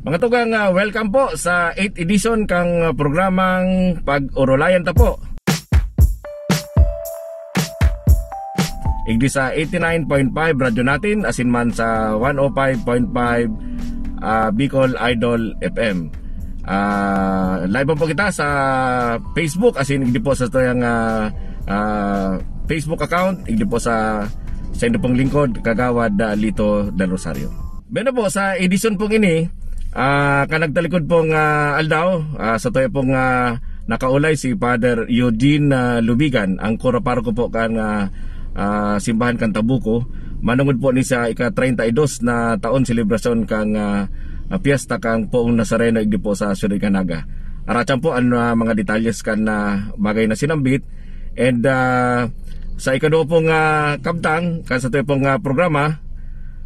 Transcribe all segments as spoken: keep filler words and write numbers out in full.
Mga tugang, ah, welcome po sa eighth edition kang, ah, programang Pag-Urulayan Ta Po. Igdi sa eighty-nine point five Radyo Natin, asin man sa one oh five point five, ah, Bicol Idol F M. Ah, live po kita sa Facebook, asin igdi po sa tuyang, ah, ah, Facebook account, igdi po sa, sa indo pong lingkod, Kagawad, ah, Lito Del Rosario. Bueno po, sa edisyon pong ini, ah, kan nagtalikod pong, ah, aldaw, ah, sa tuya pong, ah, nakaulay si Father Eugene, ah, Lubigan, ang kura paroko po kan, ah, ah, simbahan kan Tabuco, manungod po ni sa ika-treinta y dos na taon selebrasyon kan, ah, ah, piyesta kan Poong Nazareno igdi po sa Siyudad kan Naga. Aratsan po ang, ah, mga detalyes kan, ah, bagay na sinambit. And, ah, sa ikaduwa pong, ah, kabtang, kan sa tuya pong, ah, programa,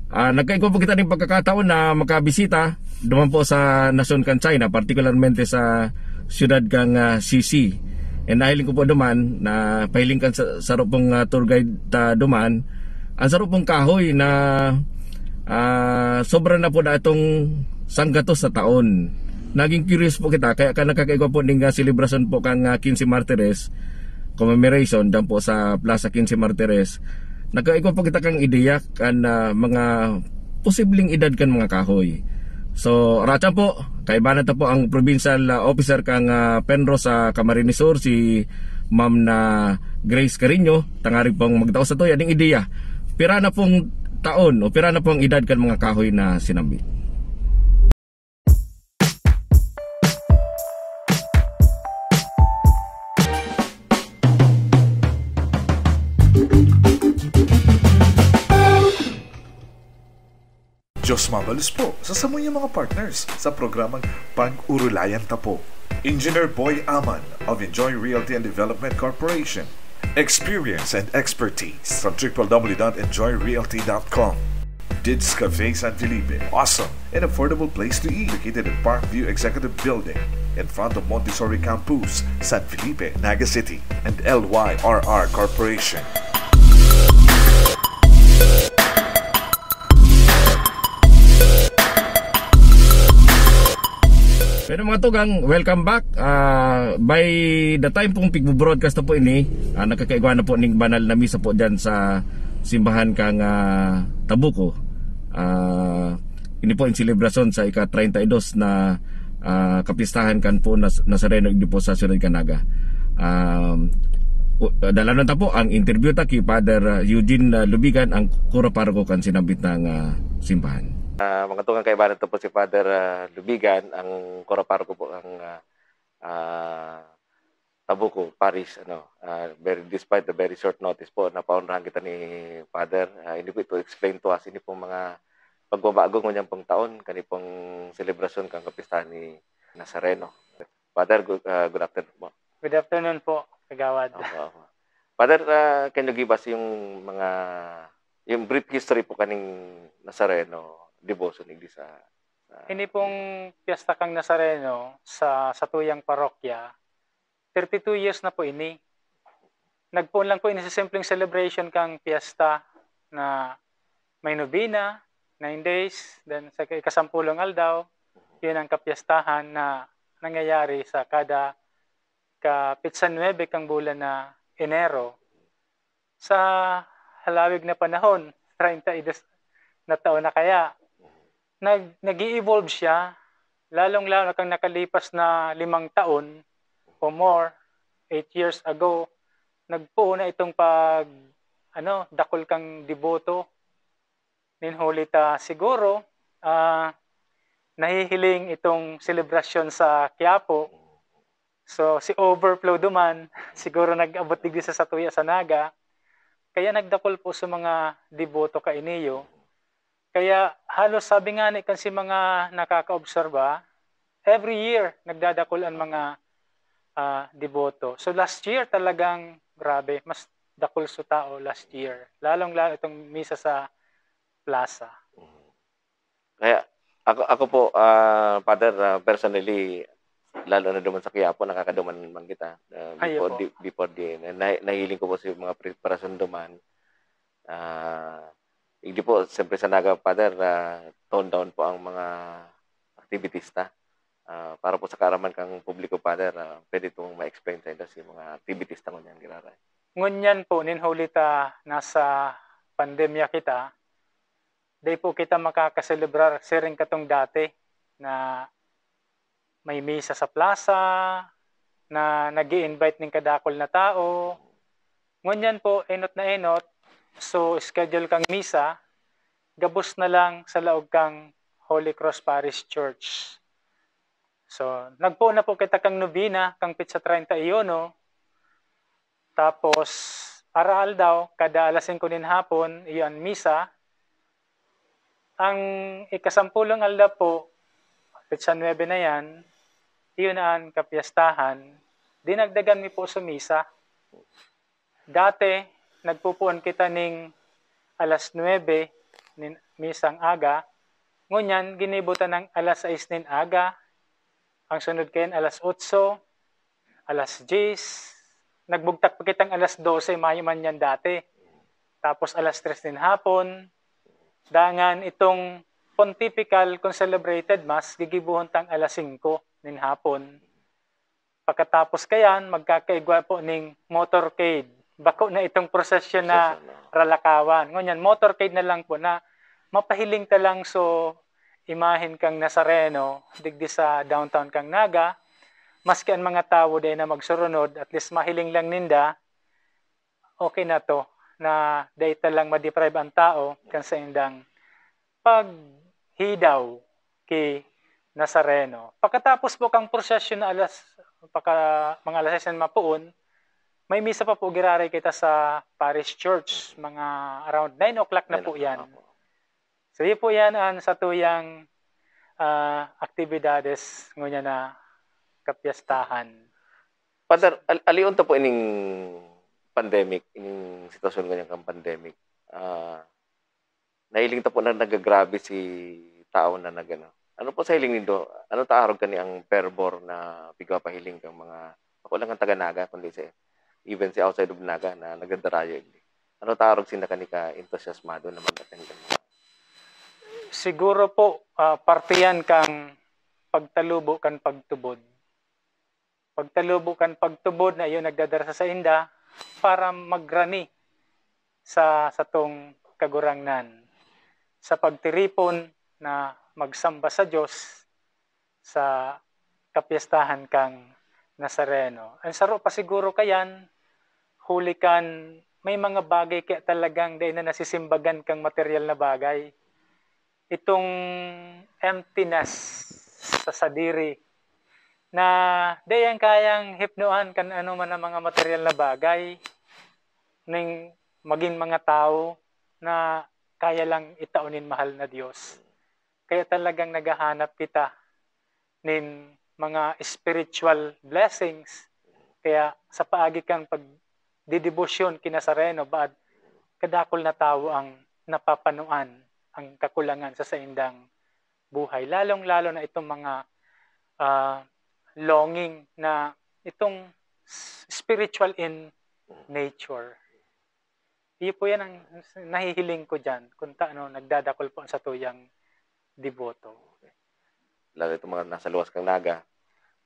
ah, nagkaigwa po kita ning pagkakataon na makabisita duman po sa nasyon kan China, partikularmente sa siyudad kan, ah, Sisi. And nahiling ko po duman na pahiling kan sa, saro pong, ah, tour guide ta duman, ang saro pong kahoy na, ah, sobra na po na itong sanggatos sa taon. Naging curious po kita, kaya kan nakakaigwa po ning, ah, selebrasyon po kan, ah, Quince Martires, commemoration, dyan po sa Plaza Quince Martires, nagkaigwa po kita kang ideya kan, ah, mga posibleng edad kan mga kahoy. So, aratsan po, kaibanan ta po ang provincial, ah, officer kang, ah, Penro sa Camarines Sur, si Ma'am na Grace Carino, tangarig pong magtao sa tuya ning ideya. Pira na pong taon o pira na pong edad kan mga kahoy na sinambi? Diyos mabalos po sa samuyang mga partners sa programang Pag-Urulayan Ta Po. Engineer Boy Aman of Enjoy Realty and Development Corporation. Experience and expertise from triple W dot enjoy realty dot com. Dids Cafe San Felipe, awesome and affordable place to eat, located at Parkview Executive Building, in front of Montessori Campus, San Felipe, Naga City, and L Y R R Corporation. Pero mga tugang, welcome back. Ah, by the time pong pigbo-broadcast na po ini, ah, nakakaigwa na po ning banal na misa po dyan sa simbahan kang, ah, Tabuco. Ah, ini po in selebrasyon sa ika-treinta y dos na, ah, kapistahan kan po Nas-, Nazareno igdi po sa Siyudad kan Naga. Um, u-, dalanon ta po ang interview ta ki Father, ah, Eugene, ah, Lubigan, ang kura paroko kan sinambit na, ah, simbahan. Ah, mga tugang, kaibanan ta po si Father, ah, Lubigan, ang kura paroko po ang, ah, ah, Tabuco Parish, ano, ah, very, despite the very short notice po, napaonrahan kita ni Father. Ah, hindi po ito explain to us, hindi pong mga pagbabago ngunyan pong taon, kani pong selebrasyon kan kapistahan ni Nazareno. Father, good, ah, good afternoon po. Good afternoon po, Kagawad. Opo, opo. Father, ah, can you give us yung mga, yung brief history po kaning Nazareno devotion igdi sa, sa Ini pong piyesta kang Nazareno sa, sa tuyang parokya, thirty-two years na po ini. Nagpoon lang po ini sa simpleng celebration kang piyesta na may nobena, nine days, then sa ikasampulong aldaw, yun ang kapiyastahan na nangyayari sa kada ka petsa nuebe kang bulan na Enero. Sa halawig na panahon, treinta y dos na taon na kaya, nag-, nag-i-evolve siya, lalong-lalo na kang nakalipas na limang taon o more, eight years ago, nagpoon na itong pag-, ano, dakul kang deboto. Nin huli ta siguro, ah, nahihiling itong selebrasyon sa Quiapo. So, si overflow duman, siguro nag-abot digdi sa satuya sa Naga. Kaya nagdakul po sa mga deboto kainiyo. Kaya halos sabi nga ni kan si mga nakakaobserba, every year nagdadakul ang mga, ah, deboto. So, last year talagang grabe, mas dakul sa tao last year. Lalong-lalo itong misa sa plaza. Kaya ako, ako po, ah, Father, ah, personally, lalo na duman sa Quiapo, nakakaduman man kita. Ah, Ay, before opo. di, before di, na, na, nahiling ko po sa mga preparasyon duman. Ah, hindi po, siyempre sa Naga, Father, ah, tone down po ang mga activitista. Ah, para po sa kaaraman kang publiko, Father, ah, pwede itong ma-explain sa inyo si mga activitista ngunyan giraray. Ngunyan po, nin huli ta nasa pandemya kita, dai po kita makakaselebrar siring katong dati na may misa sa plaza, na nag invite ning kadakol na tao. Ngunyan po, enot na enot, so schedule kang misa, gabos na lang sa laog kang Holy Cross Parish Church. So, nagpoon na po kita kang nobena, kang petsa treinta y uno. Tapos, araaldaw, kada alas singko nin hapon, iyo an misa. Ang ikasampulong aldaw po, petsa nuebe na yan, iyo na an kapiyastahan. Dinagdagan mi po sa misa. Dati, nagpupuon kita ning alas nuebe nin misang aga. Ngunyan, ginibo ta nang alas sais nin aga. Ang sunod kayan, alas otso, alas diyes. Nagbugtak pa kitang alas dose, mayo man yan dati. Tapos alas tres nin hapon. Dangan itong pontifical kung celebrated mass, gigibohon tang alas singko nin hapon. Pagkatapos kayan, magkakaigwa po ning motorcade. Bako na itong prosesyon na Session, no? ralakawan. Ngunyan, motorcade na lang po na mapahiling ta lang so imahen kang Nazareno digdi sa downtown kang Naga. Maski ang mga tawo dai na magsurunod, at least mahiling lang ninda, okay na to, na dai ta lang ma-deprive ang tao kan saindang paghidaw ki Nazareno. Pagkatapos po kang prosesyon na alas, paka, mga alas sais na mapoon, may misa pa po giraray kita sa parish church, mga around nine o'clock na Ayun po ang yan. tama po. So, yun po yan ang satuyang ah, aktibidades ngunyan na kapiyastahan. Father, al- alion ta po ining pandemic, ining sitwasyon ngunyan kang pandemic. Ah, nahiling ta po na nagagrabe si tao na nagano. Ano po sa hiling nindo? Ano ta arog kani ang fervor na pigpapahiling kang mga, bako lang ang taga Naga, kundi si, even si outside of Naga na nagdadarayo ini? Ano ta arog sinda kani ka entusiasmado na mag-attend kan mga Siguro po, ah, parte yan kang pagtalubo kan pagtubod. Pagtalubo kan pagtubod na iyo nagdadara sa sainda para magrani sa satong Kagurangnan, sa pagtiripon na magsamba sa Dios sa kapiyastahan kang Nazareno. Ang saro pa siguro kayan, huli kan may mga bagay kaya talagang dai na nasisimbagan kang material na bagay. Itong emptiness sa sadiri na dai yan kayang hipnoan kan ano man ang mga material na bagay ning magin mga tawo na kaya lang itao nin mahal na Dios. Kaya talagang naghahanap kita nin mga spiritual blessings. Kaya sa paagi kan pagdidebosyon ki Nazareno, baad kadakul na tawo ang napapanuan ang kakulangan sa saindang buhay, lalong-lalo na itong mga, ah, longing na itong s- spiritual in nature. Iyo po yan ang nahihiling ko dyan, kung ta-, ano, nagdadakul po ang satuyang deboto. Lalo itong mga nasa luwas kang Naga,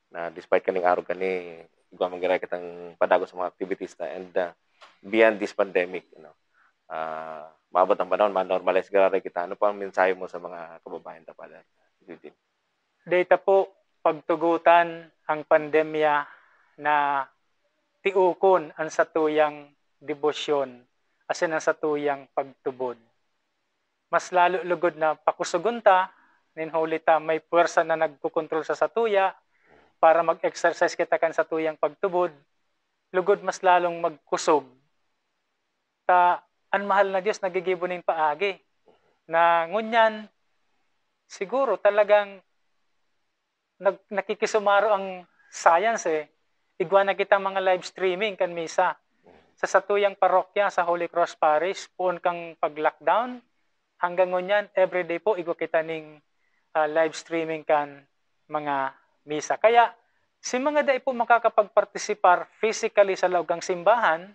na despite kaning arog kani, igwa man giraray kitang padagos sa mga activities na, and, ah, beyond this pandemic, you know, ah, maabot ang panahon, ma-normalize giraray kita. Ano po ang mensahe mo sa mga kababayan ta, Father Eugene? Data po, pagtugutan ang pandemya na tiukon ang satuyang debosyon, asin ang satuyang pagtubod. Mas lalo lugod na pakusogon ta, nin huli ta may puwersa na nagkokontrol sa satuya para mag-exercise kita kan satuyang pagtubod. Lugod mas lalong magkusog. Ta, an mahal na Dios nagigibo nin paagi. Na ngunyan, siguro talagang nag-, nakikisumaro ang science eh. Igwa na kita mga live streaming kan misa. Sa satuyang parokya, sa Holy Cross Parish, poon kang pag-lockdown, hanggang ngunyan, everyday po, igwa kita ning, ah, live streaming kan mga misa. Kaya, si mga dai po makakapagpartisipar physically sa laog kang simbahan,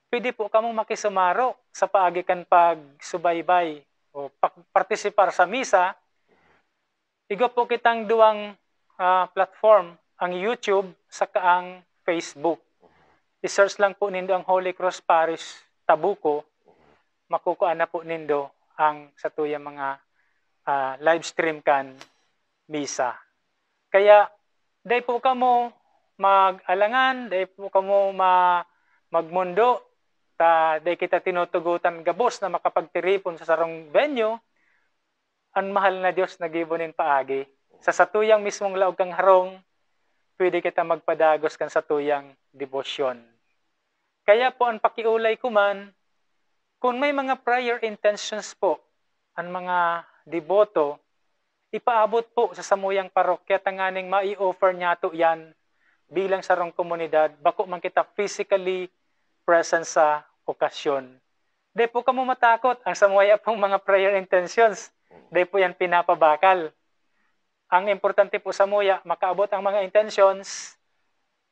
pwede po kamong makisumaro sa paagi kan pagsubaybay o pag-, partisipar sa misa Igwa po kitang duwang, ah, platform, ang YouTube saka ang Facebook. I-search lang po nindo ang Holy Cross Parish Tabuco, makukuha na po nindo ang satuyang mga, ah, live stream kan misa. Kaya, dai po kamo mag-alangan, dai po kamo ma-, magmondo, ta dai kita tinutugotan gabos na makapagtiripon sa sarong venue. An mahal na Dios naggibo nin paagi. Sa satuyang mismong laog kan harong, pwede kita magpadagos kan satuyang debosyon. Kaya po an pakiolay ko man, kun may mga prayer intentions po an mga deboto, ipaabot po sa samuyang parokya tanganing mai-offer niyato iyan bilang sarong komunidad, bako man kita physically present sa okasyon. Dai po kamo matakot, ang samuya pong mga prayer intentions, dai po yan pinapabakal. Ang importante po samuya, makaabot ang mga intentions,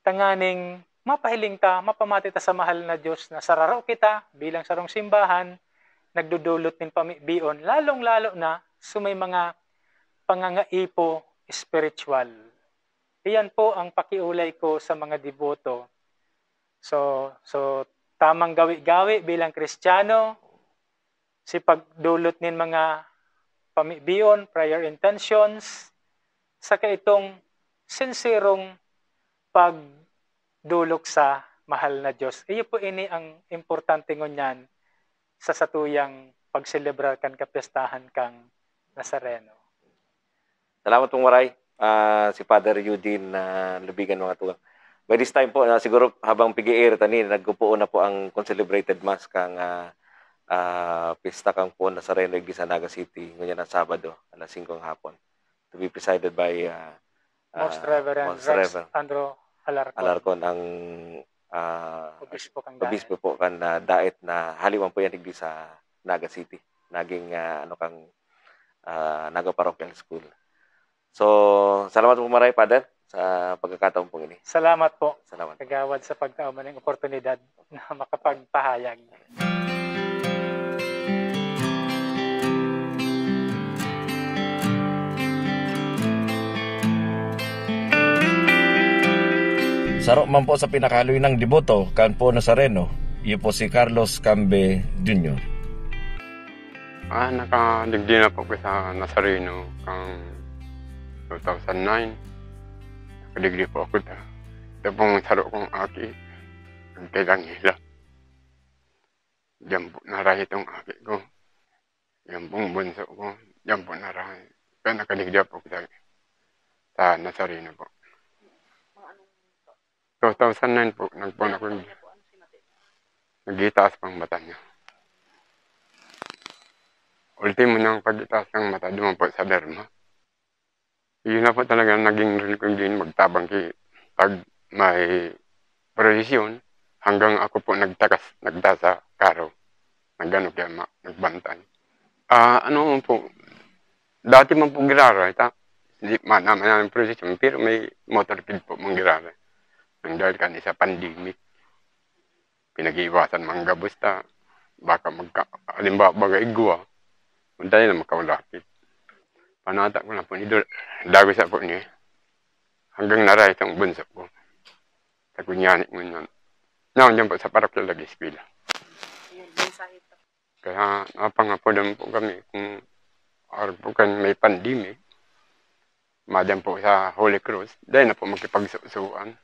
tanganing mapahiling ta, mapamati ta sa mahal na Dios na sararo kita bilang sarong simbahan, nagdudulot nin pamibion, lalong-lalo na sa may mga pangangaipo espiritual. Iyan po ang pakiolay ko sa mga deboto. So, so, tamang gawi-gawi bilang Kristiyano, si pagdulot nin mga pamibion, prayer intentions, saka itong sinserong pagdolok sa mahal na Dios. Iyo po ini ang importante ngunyan sa satuyang pagselebrar kan kapyestahan kang Nazareno. Salamat pong maray, ah, si Father Eugene na Lubigan, mga tugang. By this time po, ah, siguro habang pig-i-air tani, nagpupuon na po ang concelebrated mass kang, ah, ah, pista kang Poon Nazareno, Iglesia Naga City, ngunyan na Sabado, alas singko ng hapon. To be presided by, ah, Most ah, Reverend Most Rex Reverend Andrew Alarcon. Alarcon ang, ah, Obispo kang Obispo Daet. Po kan, ah, Daet na haliwan po yan digdi sa Naga City. Naging, ah, ano kang, ah, Naga Parochial School. So, salamat po maray, Father, sa pagkakataon pong ini. Salamat po, Salamat. Kagawad, sa pagtao man ng oportunidad na makapagpahayag. Saro man po sa pinakahaloy nang deboto kan Poon Nazareno, iyo po si Carlos Cambe Junior. Ah, nakadigdi na po ko sa Nazareno kang two thousand nine. Nakadigdi po ako ta. Ito pong saro kong aki, nagkailang hila. Diyan po narahi itong aki ko. Yan pong bunso ko. Diyan po narahi. Kaya nakadigdi po ko sa, sa Nazareno po. Two thousand nine po, nagpon ako. Nagitaas pang mata niya. Ultimo niyang pagitaas ng mata, duman po sa derma. Yun na po talaga naging record din, magtabang ki pag may prosesyon, hanggang ako po nagtakas, nagtasa karo. Nagano kaya ma-, nagbantay. Ah, ano man po, dati man po girara, ita, hindi man naman ang prosesyon, pero may motorcade po mang girara. Ang dahil kan isa pandemic, pinag-iiwasan man gabos ta, baka magka-, halimbawa, baga igwa, kung tayo na makaulapit. Panata ko na po ni Dol-, dagos ako ni, hanggang naray itong bunso ko. Sa kunyani mo nun. Naon dyan po sa parokya lagi eskwela. Ayun, mensahe to. Kaya napangapodan po kami kung araw po kan may pandemic, madan po sa Holy Cross, dahil na po makipagsusuan.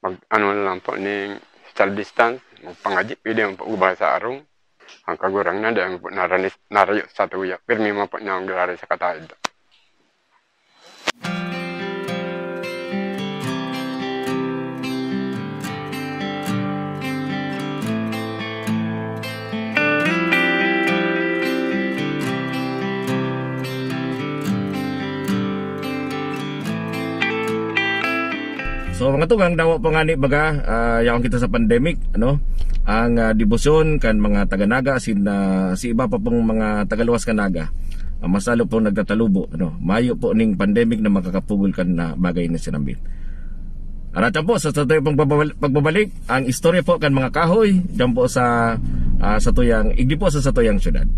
Mag, ano na lang po, ning social distance, magpangadyi, pwede man po gumawa sa arong. Ang kagurang na, dahil po naranis, narayo sa tuya, pirmi man po niya ang grabe sa kataid. So, mga tugang, dawa pa ngani baga, ah, yaon kita sa pandemic, ano? Ang, ah, debosyon kan mga taga-Naga asin, ah, si iba pa pong mga tagaluwas kan Naga, ah, masalo pong nagtatalubo, ano? Mayo po ning pandemic na makakapugol kan, ah, bagay na sinambit. Arat po, sa, sa tayo pang pagbabal-, pagbabalik, ang istorya po kan mga kahoy, dyan po sa, ah, satuyang, igdi po sa satuyang syudad.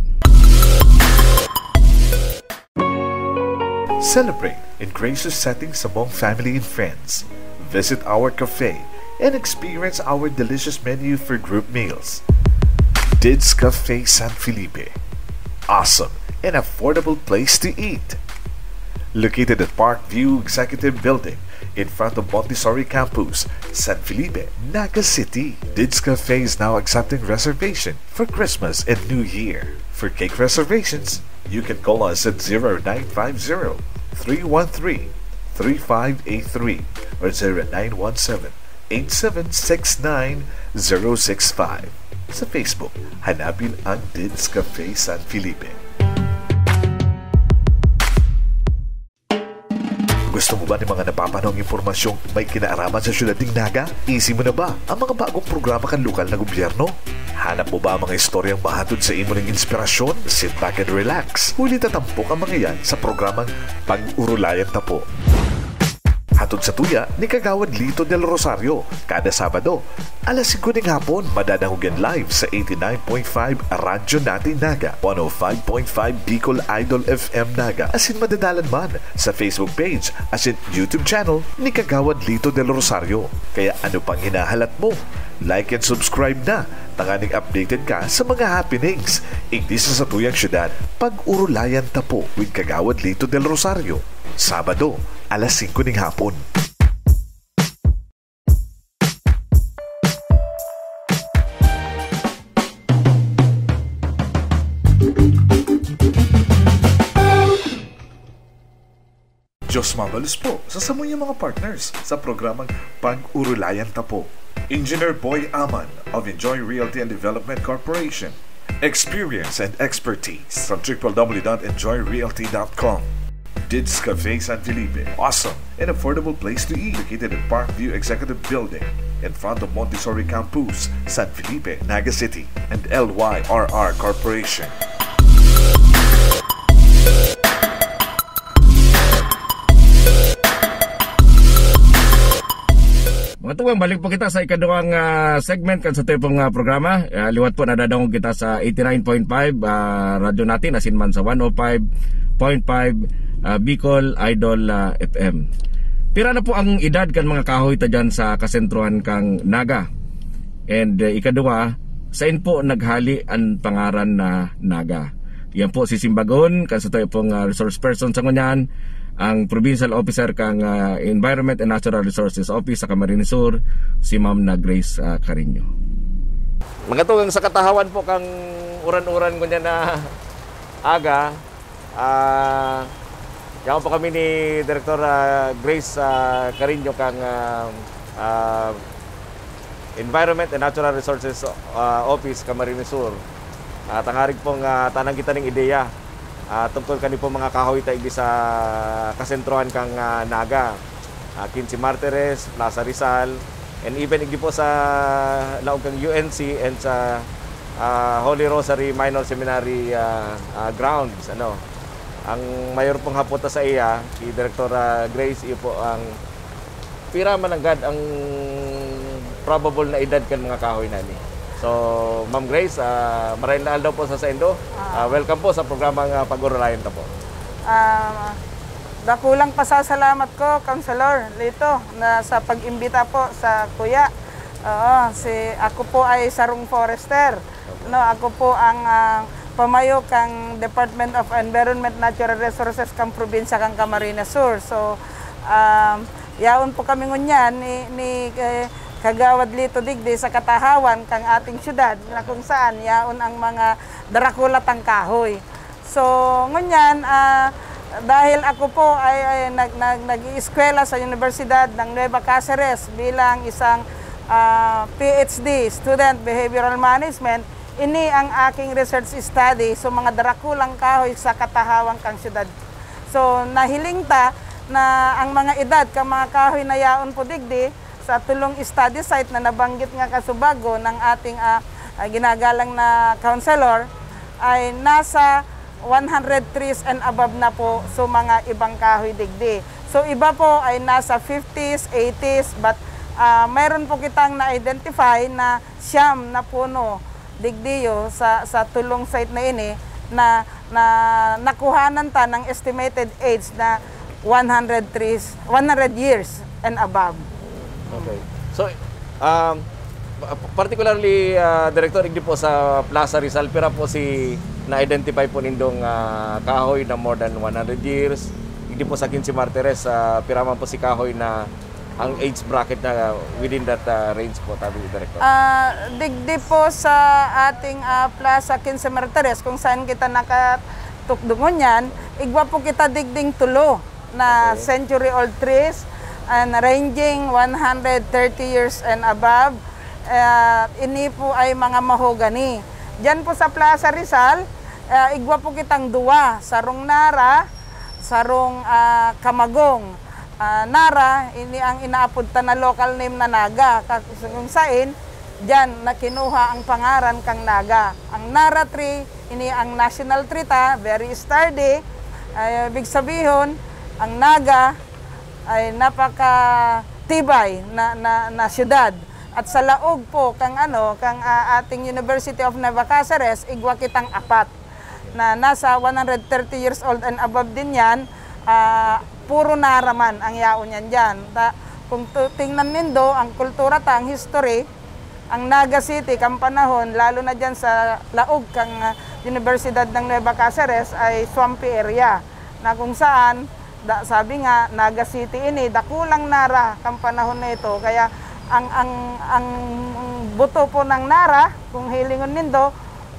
Celebrate in gracious settings among family and friends. Visit our cafe and experience our delicious menu for group meals. Dids Cafe San Felipe. Awesome and affordable place to eat. Located at Park View Executive Building, in front of Montessori Campus, San Felipe, Naga City. Dids Cafe is now accepting reservation for Christmas and New Year. For cake reservations, you can call us at zero nine five zero, three one three, three five eight three or zero nine one seven, eight seven six nine, zero six five. Sa Facebook, hanapin ang Dids Cafe San Felipe. Gusto mo ba ng mga napapanahong impormasyong may kinaaraman sa siyudad ning Naga? Isi mo na ba ang mga bagong programa kan lokal na gobyerno? Hanap mo ba ang mga istoryang mahatod sa imo ning inspirasyon? Sit back and relax. Huli ta tampok ang mga yan sa programang Pag-urulayan Ta Po. Hatod sa tuya ni Kagawad Lito Del Rosario, kada Sabado, alas singko ning hapon, madadangog yan live sa eighty-nine point five Radyo Natin Naga, one oh five point five Bicol Idol F M Naga, asin madadalan man sa Facebook page asin YouTube channel ni Kagawad Lito Del Rosario. Kaya ano pang hinahalat mo? Like and subscribe na, tanganing updated ka sa mga happenings igdi sa satuyang syudad. Pag-urulayan Ta Po with Kagawad Lito Del Rosario, Sabado, alas singko ning hapon. Diyos mabalos po sa samuyang mga partners sa programang Pag-urulayan Ta Po. Engineer Boy Aman of Enjoy Realty and Development Corporation. Experience and expertise from triple W dot enjoy realty dot com. Dids Cafe San Felipe. Awesome and affordable place to eat. Located at Parkview Executive Building, in front of Montessori Campus, San Felipe, Naga City, and L Y R R Corporation. Mga tugang, balik po kita sa ikaduwang, ah, segment kan sa tuyang, ah, programa. Ah, liwat po, nadadangog kita sa eighty-nine point five, ah, Radyo Natin, asin man sa one oh five point five, ah, Bicol Idol, ah, F M. Pira na po ang edad kan mga kahoy ta dyan sa kasentruhan kang Naga? And, ah, ikaduwa, sain po naghali an pangaran na Naga? Yan po, sisimbagon kan sa tuyang, ah, resource person sa ngunyan, ang provincial officer kang, ah, Environment and Natural Resources Office sa Camarines Sur, si Ma'am na Grace, ah, Carino. Mga tugang, sa katahawan po kang uran-uran ngunyan na aga, ah, yaon po kami ni Director, ah, Grace, ah, Carino kang, ah, ah, Environment and Natural Resources, ah, Office, Camarines Sur. Ah, tangarig pong, ah, tanang kita ning ideya, ah, tungkol kani pong mga kahoy ta igdi sa kasentruhan kang, ah, Naga. Ah, Quince Martires, Plaza Rizal, and even igdi po sa laog kang U N C and sa, ah, Holy Rosary Minor Seminary, ah, ah, grounds, ano. Ang mayor pong hapot ta sa iya, si Directora Grace, iyo po ang pira man nanggad ang probable na edad kan mga kahoy na ini. So, Ma'am Grace, ah, maray na aldaw po sa saindo. Ah. Ah, welcome po sa programang, ah, Pag-urulayan Ta Po. Ah, dakulang pasasalamat ko, Councilor Lito, na sa pag-imbita po sa kuya. Oo, si, ako po ay sarong forester. No, ako po ang, ah, pamayo kang Department of Environment Natural Resources kang probinsya kang Camarines Sur. So, um, yaon po kami ngunyan ni, ni, eh, Kagawad Lito digdi sa katahawan kang ating syudad na kung saan yaon ang mga darakula tang kahoy. So, ngunyan, ah, dahil ako po ay, ay nag-, nag-, nag-iiskwela sa Universidad ng Nueva Caceres bilang isang, ah, P H D, Student Behavioral Management, ini ang aking research study sa mga darakulang kahoy sa katahawan kang syudad. So, nahiling ta na ang mga edad ka mga kahoy na yaon po digdi, sa tulong study site na nabanggit nga kasubago ng ating, ah, ah, ginagalang na counselor, ay nasa one hundred trees and above na po sa mga ibang kahoy digdi. So, iba po ay nasa fifties, eighties, but, ah, mayroon po kitang na-identify na siyam na puno digdiyo sa, sa tulong site na ini na na nakuhanan ta ng estimated age na one hundred trees, one hundred years and above. Okay. So, um, particularly, uh, Director, igdi po sa Plaza Rizal, pira po si na-identify po nindong uh, kahoy na more than one hundred years? Igdi po sa Quince Martires, uh, pira man po si kahoy na ang age bracket na within that uh, range po, tabi Director? Uh, digdi po sa ating uh, Plaza Quince Martires, kung saan kita nakatukdungon yan, igwa po kita digding tulo na okay. century-old trees and ranging one hundred thirty years and above. Uh, ini po ay mga mahogany. Diyan po sa Plaza Rizal, uh, igwa po kitang duwa, sarong nara, sarong uh, kamagong. Uh, nara, ini ang inaapod ta na local name na naga, kung sain, diyan na kinuha ang pangaran kang naga. Ang nara tree, ini ang national tree ta, very sturdy. Ay, ibig sabihon, ang naga ay napakatibay na, na, na syudad. At sa laog po kang ano, kang uh, ating University of Nueva Caceres, igwa kitang apat na nasa one hundred thirty years old and above din yan, uh, puro naraman ang yaon yan dyan. Ta, kung tingnan nindo, ang kultura ta, ang history, ang Naga City, kang panahon, lalo na dyan sa laog kang uh, Universidad ng Nueva Caceres ay swampy area na kung saan Da, sabi nga, Naga City ini, dakulang nara kan panahon na ito. Kaya ang, ang, ang buto po ng nara, kung hilingon nindo,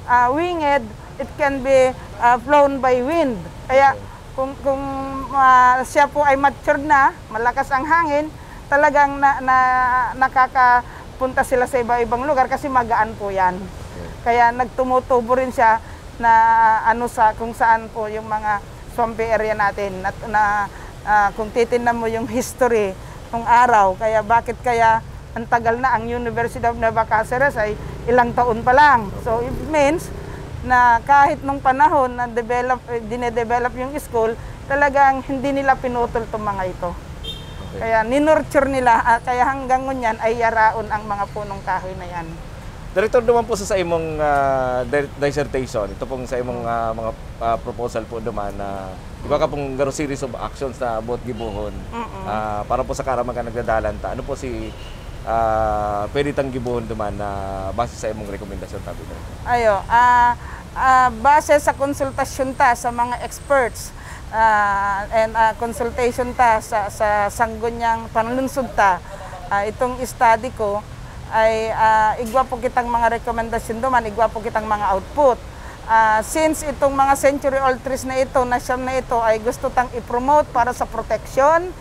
uh, winged, it can be uh, flown by wind. Kaya kung, kung uh, siya po ay matured na, malakas ang hangin, talagang na, na, nakakapunta sila sa iba-ibang lugar kasi magaan po yan. Kaya nagtumutubo rin siya na ano sa kung saan po yung mga swampy area natin na, na uh, kung titingnan mo yung history ng araw, kaya bakit kaya ang tagal na ang University of Nueva Caceres ay ilang taon pa lang. So it means na kahit nung panahon na develop, eh, dinedevelop yung school, talagang hindi nila pinutol itong mga ito. Okay. Kaya ninurture nila, uh, kaya hanggang ngunyan ay yaraon ang mga punong kahoy na yan. Director, duman po sa, sa imong uh, dissertation, ito pong sa imong uh, mga uh, proposal po duman na iba ka pong garo series of actions na buot gibohon uh, para po sa karaman ka nagdadalan ta. Ano po si uh, pwede tang gibohon duman na base sa imong rekomendasyon, tabi na? Ayo, uh, uh, base sa konsultasyon ta sa mga experts uh, and uh, consultation ta sa, sa sangguniang panlungsod ta, uh, itong study ko, ay uh, igwa po kitang mga rekomendasyon duman, igwa po kitang mga output. Uh, since itong mga century-old trees na ito, na siyam na ito, ay gusto tang i-promote para sa proteksyon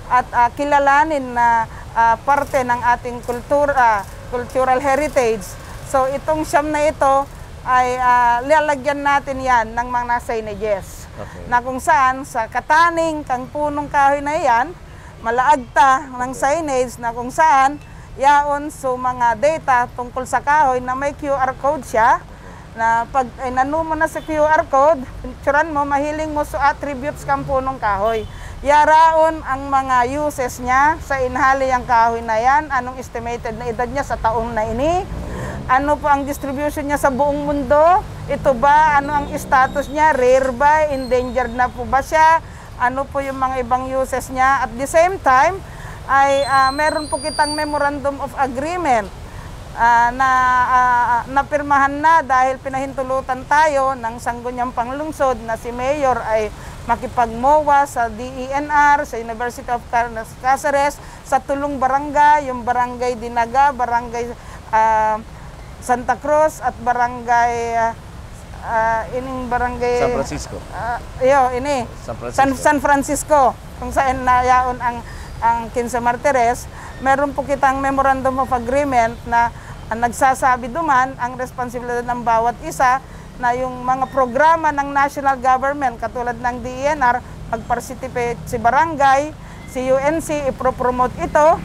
at uh, kilalanin na uh, parte ng ating kultura, uh, cultural heritage. So itong siyam na ito ay uh, lalagyan natin yan ng mga signages. Okay. Na kung saan sa kataning kang punong kahoy na iyan, malaag ta ng signage na kung saan yaon so mga data tungkol sa kahoy na may Q R code siya, na pag inanuman na sa Q R code, picturan mo, mahiling mo so attributes kang punong kahoy. Yaraon ang mga uses niya sa inhali ang kahoy na yan, anong estimated na edad niya sa taong na ini, ano po ang distribution niya sa buong mundo, ito ba, ano ang status niya, rare ba, endangered na po ba siya, ano po yung mga ibang uses niya. At the same time, ay uh, meron po kitang Memorandum of Agreement uh, na uh, napirmahan na dahil pinahintulutan tayo ng Sangguniang Panglungsod na si Mayor ay makipag-MOA sa D E N R, sa University of Caceres, sa tulong barangay, yung barangay Dinaga, barangay uh, Santa Cruz at barangay uh, uh, ining barangay San Francisco. Uh, iyo, ini. San Francisco. San, San Francisco, kung saan nayaon ang ang Quince Martires, meron po kitang memorandum of agreement na uh, nagsasabi duman ang responsibilidad ng bawat isa na yung mga programa ng national government katulad ng D E N R, mag-participate si barangay, si U N C, ipropromote ito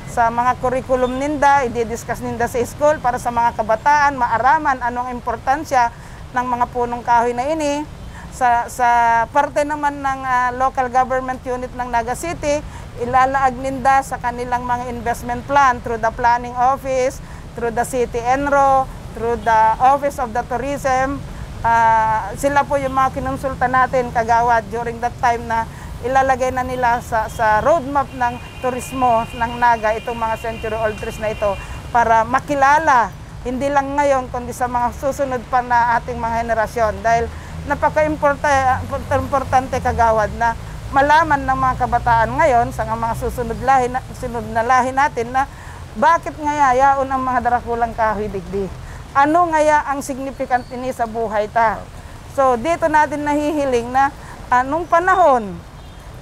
sa mga curriculum ninda, i-discuss ninda sa school para sa mga kabataan, maaraman anong importansya ng mga punong kahoy na ini. Sa, sa parte naman ng uh, local government unit ng Naga City, ilalaag ninda sa kanilang mga investment plan through the planning office, through the city enro, through the office of the tourism, Ah, sila po yung mga kinonsulta natin, Kagawad, during that time na ilalagay na nila sa, sa roadmap ng turismo ng Naga itong mga century-old trees na ito para makilala, hindi lang ngayon, kundi sa mga susunod pa na ating mga henerasyon. Dahil napaka-importante, Kagawad, na malaman ng mga kabataan ngayon, sa mga susunod lahi na, sunod na lahi natin na bakit ngaya yaon ang mga darakulang kahoy digdi? Ano ngaya ang significant ini sa buhay ta? So, dito natin nahihiling na, ah, nung panahon,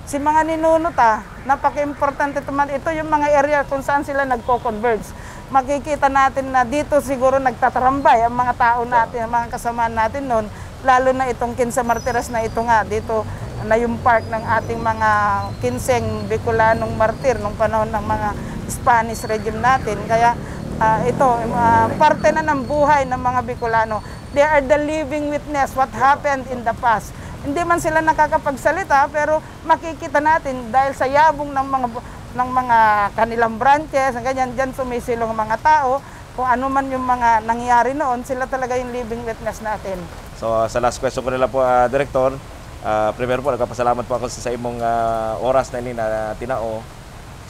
si mga ninuno ta, napaka-importante naman. Ito yung mga area kung saan sila nagko-converge. Makikita natin na dito siguro nagtatarambay ang mga tao natin, ang mga kasama natin noon, lalo na itong Quince Martires na ito nga, dito na yung park ng ating mga kinseng Bicolanong martir nung panahon ng mga Spanish regime natin. Kaya, ah, ito, ah, parte na ng buhay ng mga Bicolano. They are the living witness what happened in the past. Hindi man sila nakakapagsalita, pero makikita natin dahil sa yabong ng mga bu-, ng mga kanilang branches, ganyan, diyan sumisilong mga tao. Kung ano man yung mga nangyari noon, sila talaga yung living witness natin. So, sa last question ko na lang po, ah, Director, ah, primero po, nagpapasalamat po ako sa, sa imong, ah, oras na ini na tinao.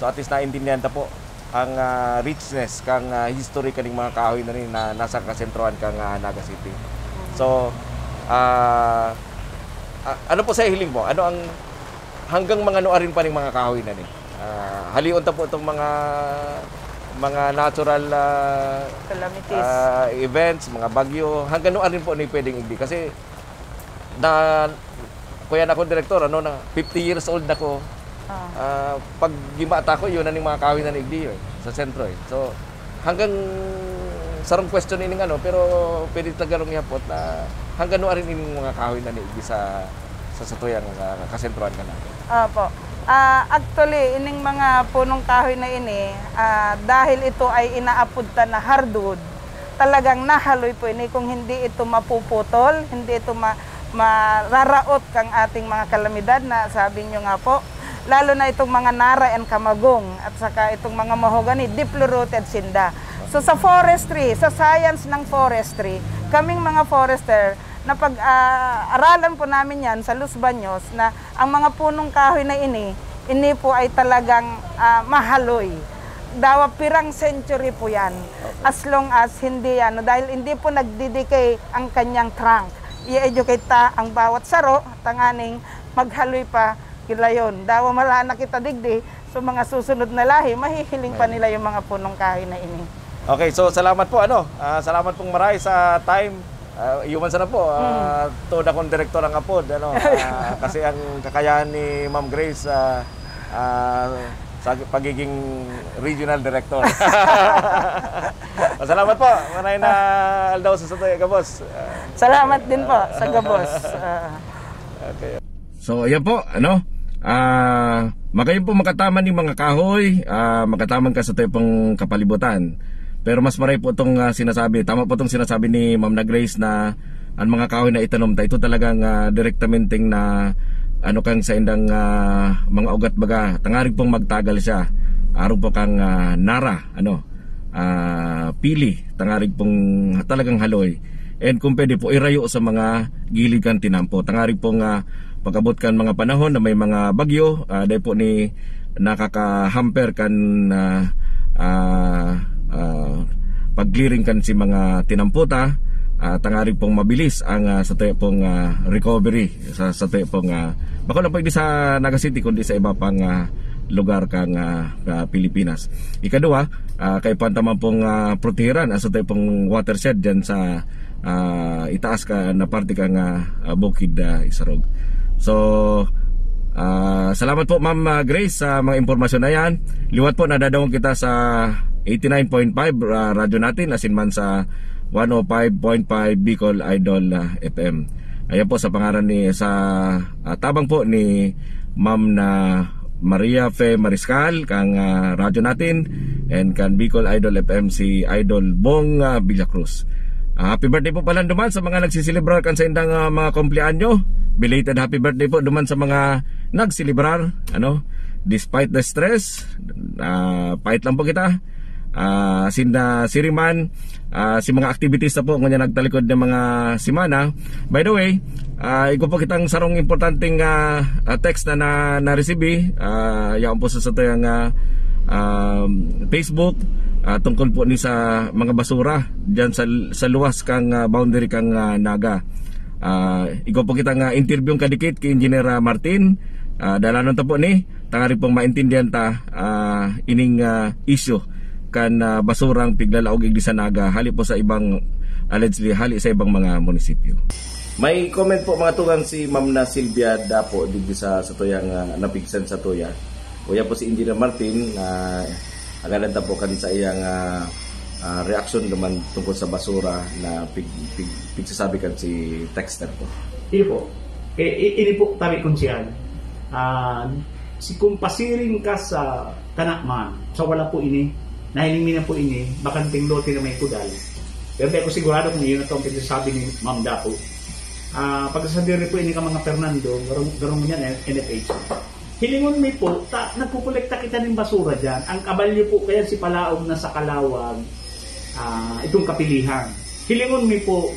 So, at least naintindihan ta po ang, ah, richness kang, ah, history kaning mga kahoy na rin na nasa kasentrohan kang, ah, Naga City. So, ah, ah, ano po sa hiling mo? Ano ang, hanggang mga nuarin pa ning mga kahoy na ni? Ah, halion ta po itong mga, mga natural, ah, Calamities. Ah, events, mga bagyo. Hanggang nuarin po ni pwedeng igdi? Kasi na, kuya na akong direktor, ano na, fifty years old na ko. Ah. Ah, pag gimata ko, yun na ning mga kahoy na naigdi, eh, sa sentro, eh. So, hanggang sarong question ining ano, pero pwede ta garong ihapot na hanggang nuarin ining mga kahoy na naigdi sa, sa satuyang, ah, kasentrohan ka na. Opo. Ah, actually, ining mga punong kahoy na ini, ah, dahil ito ay inaapod ta na hardwood, talagang nahaloy po ini. Kung hindi ito mapuputol, hindi ito ma-, mararaot kang ating mga kalamidad na sabi nyo nga po, lalo na itong mga nara and kamagong at saka itong mga mahogany, deeply rooted sinda. So sa forestry, sa science ng forestry, kaming mga forester, napag-, ah, aralan po namin yan sa Los Baños na ang mga punong kahoy na ini, ini po ay talagang, ah, mahaloy. Dawa pirang century po yan. As long as hindi, ano, dahil hindi po nagdi-decay ang kanyang trunk. I-educate ta ang bawat saro, tanganing maghaloy pa gilayon. Dawa mala na kita digdi, so mga susunod na lahi, mahihiling pa nila yung mga punong kahoy na ini. Okay, so salamat po, ano, ah, salamat pong maray sa time. Ah, iyo man sana po, ah, tuod akong direktor ang apod, ano, ah, kasi ang kakayahan ni Ma'am Grace, ah, ah, sa pagiging regional director. Salamat po. Maray na aldaw sa satuya gabos. Ah, Salamat din po sa gabos. Ah. Okay. So, ayan po, ano? Ah, magayon po makataman yung mga kahoy, ah, makataman ka sa tuyang kapalibutan. Pero mas maray po itong, ah, sinasabi. Tama po itong sinasabi ni Ma'am na Grace na ang mga kahoy na itanom ta, ito talagang, ah, direktamenteng na, ano, kang saindang, ah, mga ugat baga, tangarig pong magtagal siya. Arog po kang, ah, nara, ano, ah, pili, tangarig pong talagang haloy. And kung pwede po, irayo sa mga gilid kan tinampo. Tangarig pong, ah, pag-abot kan mga panahon na may mga bagyo, ah, dahil po ni nakaka-hamper kan, ah, ah, ah, pag-clearing kan si mga tinampo ta, ah, tangarig pong mabilis ang, ah, sa tayo pong, ah, recovery sa, sa tayo pong, ah, bako lang pwede sa Naga City, kundi sa iba pang, ah, lugar kang, ah, ah, Pilipinas. Ikaduha, ah, kay pantaman pong, ah, protehiran, ah, sa tayo pong watershed dyan sa, ah, itaas ka na parte kang, ah, ah, bukid, ah, Isarog. So, ah, salamat po, Ma'am, ah, Grace, sa mga impormasyon na yan. Liwat po, nadadangog kita sa eighty-nine point five, ah, Radyo Natin, asin man sa one oh five point five Bicol Idol, ah, F M. Ayan po, sa pangaran ni, sa, ah, tabang po ni Ma'am na Maria Fe Mariscal, kang, ah, Radyo Natin, and kan Bicol Idol F M si Idol Bong, ah, Villacruz. Ah, happy birthday po pala duman sa mga nagsiselebrar kan saindang, ah, mga kumpleanyo. Belated happy birthday po duman sa mga nagselebrar, ano, despite the stress, ah, fight lang po kita. Ah, sinda siriman, ah, si mga activities na po, ngunyan nagtalikod ng mga semana. By the way, ah, igwa po kitang sarong importanteng, ah, ah, text na, na, na-receive, ah, yaon po sa satuyang, ah, um, Facebook, ah, tungkol po ni sa mga basura diyan sa, sa luwas kang, ah, boundary kang, ah, Naga. Ah, igwa po kitang, ah, interview kadikit ki Engineer, ah, Martin. Ah, dalanon ta po ni, tangani pong maintindihan ta, ah, ining, ah, issue kan, ah, basurang piglalaog igdi sa Naga, hali po sa ibang, allegedly, hali sa ibang mga munisipyo. May comment po, mga tugang, si Ma'am na Silvia Dapo, digdi sa, sa tuyang, ah, napigsan sa tuya. Kuya po si Engineer Martin, ah, agadan ta po kan sa iyang, ah, ah, reaksyon naman tungkol sa basura na pig-, pig-, pigsasabi kan si texter po. Iyo po. Eh, i-, ini po, tabi, Konsehal. Ah, si, kung pasiring ka sa kanakman, sa wala po ini, nahiling mi na po ini, bakanteng lote na may kudal. Pero di ako sigurado kung iyon na to ang pinagsasabi ni Ma'am Dapo. Ah, pagkasadiri po ini ka mga Fernando, garong, garong niyan, N F H. Hilingon mi po, ta, nagkukolekta kita nin basura diyan. Ang kabalyo po kaya si Palaog na sa Kalawag, ah, itong Kapilihan. Hilingon mi po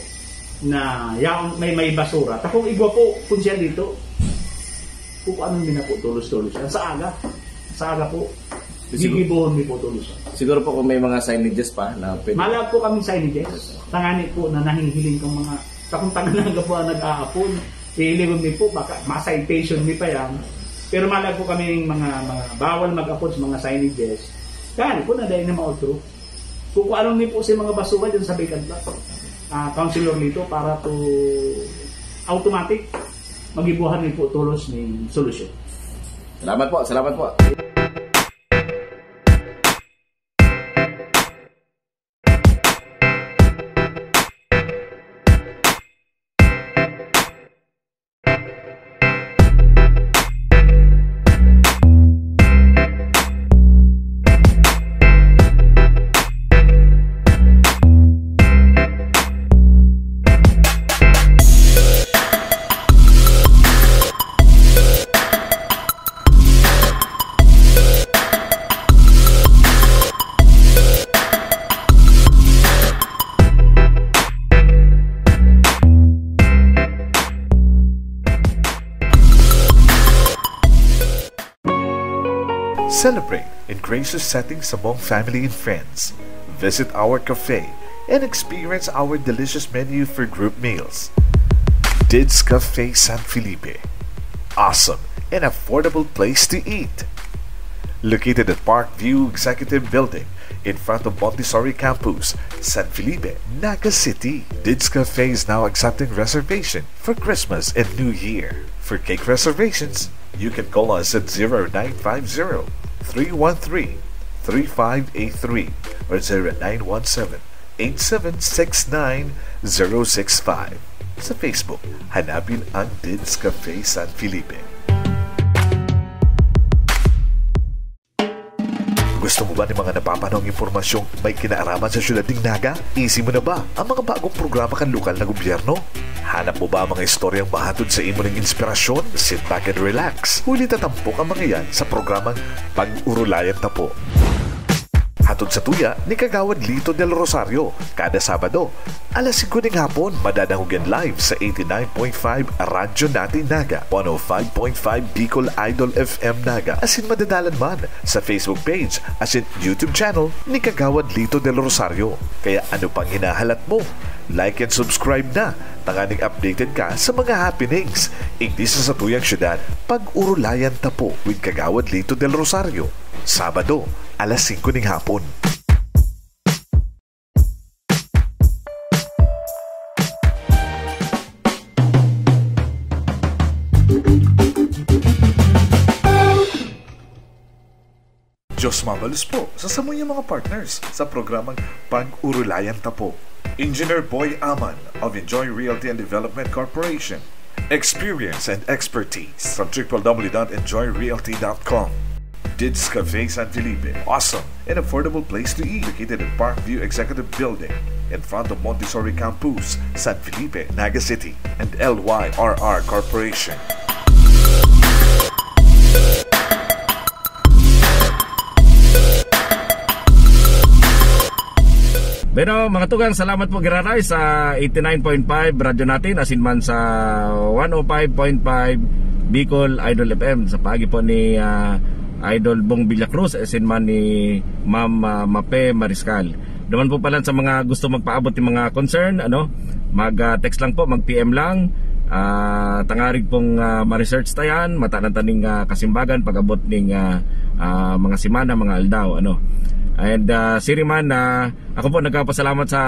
na yaon, may, may basura. Ta kung igwa po, Konsehal, dito, kukuanon mi na po, tolos-tolos. Yan, sa aga. Sa aga po, Siguro gigibohon mi po, tolos. Siguro po kung may mga signages pa na pwede. Malag po kaming signages. Yes, sir. Tangani po na nahihiling kang mga, takong taga Naga po ang nag-aapon. Hihilingon mi po, baka ma-citation mi pa yan. Pero malag po kami yung mga, mga bawal mag-apon sa mga signages. Kaya po na dahil na mautro. Kukuanon mi po sa mga basura dyan sa vacant lot. Ah, Councilor Lito, para to automatic, magibuhan mi po tolos ning solusyon. Salamat po, salamat po. Celebrate in gracious settings among family and friends. Visit our cafe and experience our delicious menu for group meals. Dids Cafe San Felipe. Awesome and affordable place to eat. Located at Park View Executive Building, in front of Montessori Campus, San Felipe, Naga City. Dids Cafe is now accepting reservation for Christmas and New Year. For cake reservations, you can call us at zero nine five zero, three one three, three five eight three or zero nine one seven, eight seven six nine, zero six five. Sa Facebook, hanapin ang Dids Cafe San Felipe. Gusto mo ba ng mga napapanahong impormasyong may kinaaraman sa siyudad ning Naga? Isi mo na ba ang mga bagong programa kan lokal na gobyerno? Hanap mo ba ang mga istoryang mahatod sa imo ning inspirasyon? Sit back and relax. Huli ta tampok ang mga yan sa programang Pag-Urulayan Ta Po. Hatod sa tuya ni Kagawad Lito Del Rosario, kada Sabado, alas singko ning hapon, madadangog yan live sa eighty-nine point five Radyo Natin Naga, one oh five point five Bicol Idol F M Naga, asin madadalan man sa Facebook page asin YouTube channel ni Kagawad Lito Del Rosario. Kaya ano pang hinahalat mo? Like and subscribe na, tanganing updated ka sa mga happenings igdi sa satuyang syudad. Pag-Urulayan Ta Po with Kagawad Lito Del Rosario, Sabado, alas singko ning hapon. Diyos mabalos po sa samuyang mga partners sa programang Pag-Urulayan Ta Po. Engineer Boy Aman of Enjoy Realty and Development Corporation. Experience and expertise from triple W dot enjoy realty dot com. Dids Cafe San Felipe. Awesome and affordable place to eat. Located at Parkview Executive Building, in front of Montessori Campus, San Felipe, Naga City, and L Y R R Corporation. Pero mga tugang, salamat po giraray sa eighty-nine point five Radyo Natin, asin man sa one oh five point five Bicol Idol F M, sa paagi po ni, ah, Idol Bong Villacruz, asin man ni Ma'am, ah, Mape Mariscal. Duman po pala sa mga gusto magpaabot ng mga concern, ano, mag, ah, text lang po, mag P M lang. Ah, tangarig pong, ah, ma-research ta yan, matanan taning, ah, kasimbagan pag-abot ning, ah, ah, mga semana, mga aldaw, ano. And, ah, siri man, ah, ako po nagpapasalamat sa,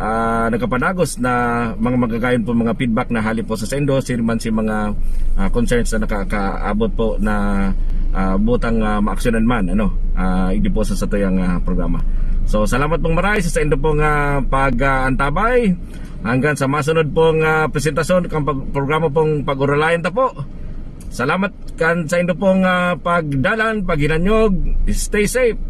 ah, nagkapanagos na mga magagayon po, mga feedback na hali po sa saindo, siri man si mga, ah, concerns na nakakaabot po na, ah, butang, ah, maaksyonan man, ano, ah, hindi po sa satuyang, ah, programa. So, salamat pong maray sa saindo pong, ah, pag, ah, antabay. Hanggang sa masunod pong, ah, presentasyon, kang pag-, programa pong Pag-uralayan ta po. Salamat kan saindo pong, ah, pagdalan, paghinanyog. Stay safe.